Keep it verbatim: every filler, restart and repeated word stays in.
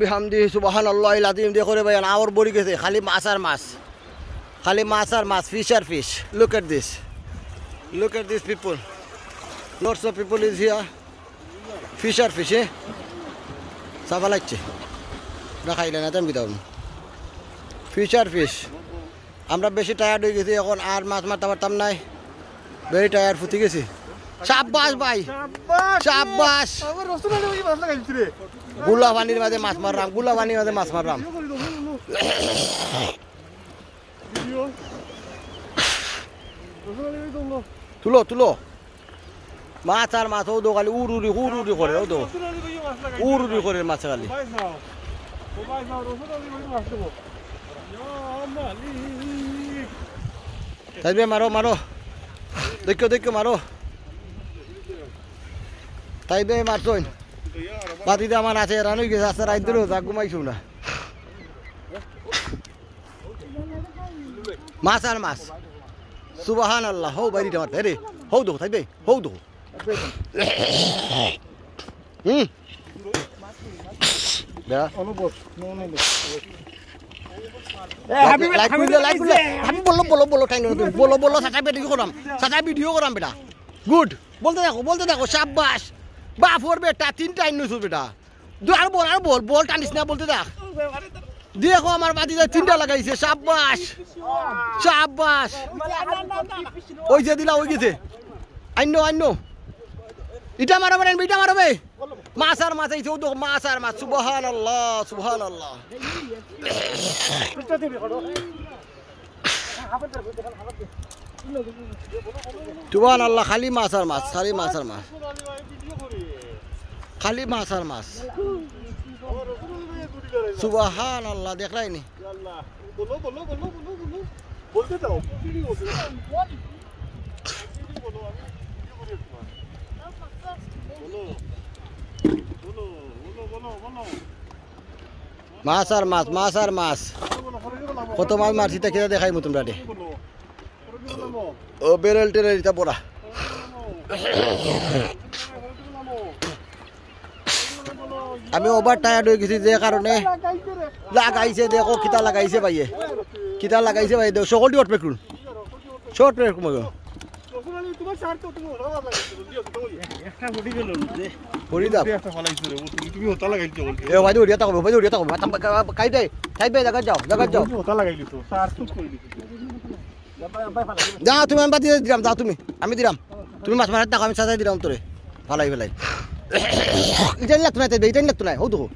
বিহামদি সুবহানাল্লাহিল আযীম। দেখো রে ভাই, আওর ভরি গেছে খালি মাছ আর মাছ, খালি মাছ আর মাছ, fish আর fish। Look at this, look at this people, lots of people is here. Fish আর fish, এ? চাপা লাগছে। না খাইলে না, তো আমি কি দাম? Fish আর fish। আমরা বেশি টায়ার্ড হয়ে গেছি, এখন আর মাছ মারতে পারতাম নাই, very tired, ফুতি গেছি। সাব্বাস ভাই, সাব্বাস। আমার রসুন আলী ভাই মাছ লাগাইছি রে। গুলা পানির মাঝে মাছ মারলাম, গুলা পানির মাঝে মাছ মারলাম। ভিডিও করি দাও, ভিডিও। রসুন আলী ভাই তুলো। তুলো, তুলো। মাছ আর মাছ, ও তো খালি উড়ুড়ি, উড়ুড়ি করে, ও তো। রসুন আলী ভাই মাছ লাগাইছি। উড়ুড়ি করে মাছ খালি। ও ভাই যাও। ও ভাই যাও, রসুন আলী ভাই মাছ দেবো। ইয়া মালিক। তাইবে মারো, মারো। দেখো, দেখো, মারো। তাইবে মারছইন। বাতিতে আমার আছে, রান হয়ে গেছে, আস্তে রাইত ধরে যা ঘুমাইছো না। মাছ আর মাছ। সুবহানাল্লাহ, হো বাইরিটা মারতে, রে। হো দেখো, তাইবে, হো দেখো। হুম। দা। অনুভব, নো, নো, নো। এ, হাবিব, লাইট হাবিব, খুললে, লাইট খুললে। হাবিব, বলো, বলো, বলো, টাইম নেই। বলো, বলো, চাচা ভিডিও করাম। চাচা ভিডিও করাম বেটা। গুড। বলতে থাকো, বলতে থাকো, সাব্বাস। বাফর বেটা, তিনটা আইন নইছো বেটা। দু-, আর বল, আর বল, বল টানিস না, বলতে থাক। দেখো, আমার বাতিজা তিনটা লাগাইছে, সাব্বাস, সাব্বাস। ওই যে দিলা, ওই গেছে। আইনো, আইনো। ইটা মারো, মারো, ইটা মারো বে। মাছ আর মাছ, এই যে, ও দেখো, মাছ আর মাছ। সুবহানাল্লাহ, সুবহানাল্লাহ। সুবহানাল্লাহ, খালি মাছ আর মাছ, খালি মাছ আর মাছ, খালি মাছ আর মাছ। সুবহানাল্লাহ, দেখলায়নি? বলো, বলো, বলো, বলো, বলো। বলতে দাও, তুমি বলতে দাও। তুমি বলো, আমি ভিডিও করি তোমার। বলো। বলো, বলো, বলো, বলো, বলো। মাছ আর মাছ, মাছ আর মাছ। কত মাছ মারছি, তা কিনা দেখাইমু তোমরারে। ও বেরেল টেরেল ইটা বড়া। আমি ওভার টায়ার্ড হয়ে গেছি যে কারণে। লাগাইছে, দেখো কিতা লাগাইছে ভাইয়ে, কিতা লাগাইছে ভাই, দেখো সকলটি অট পেট্রোল, শর্ট পেট্রোল। একটা পড়ি গেল যে পড়ি দাও। একটা ফালাইছো রে, তুমি, তুমি ওটা লাগাইছো বলতে। এ ভাই, উড়িয়া তাকো, ভাই, উড়িয়া তাকো। কাই দে, কাই দে, জায়গা যাও, জায়গা যাও। ওটা লাগাইলি তো, সার তো কইলি। যাও তুমি, আমি বাদ দিয়ে দিলাম, যাও তুমি, আমি দিলাম। তুমি মাছ মারার টাকা আমি সাজাই দিলাম তোরে, ফালাই ফালাই। ইটা লাগতো না, ইটা লাগতো না, হো দেখো।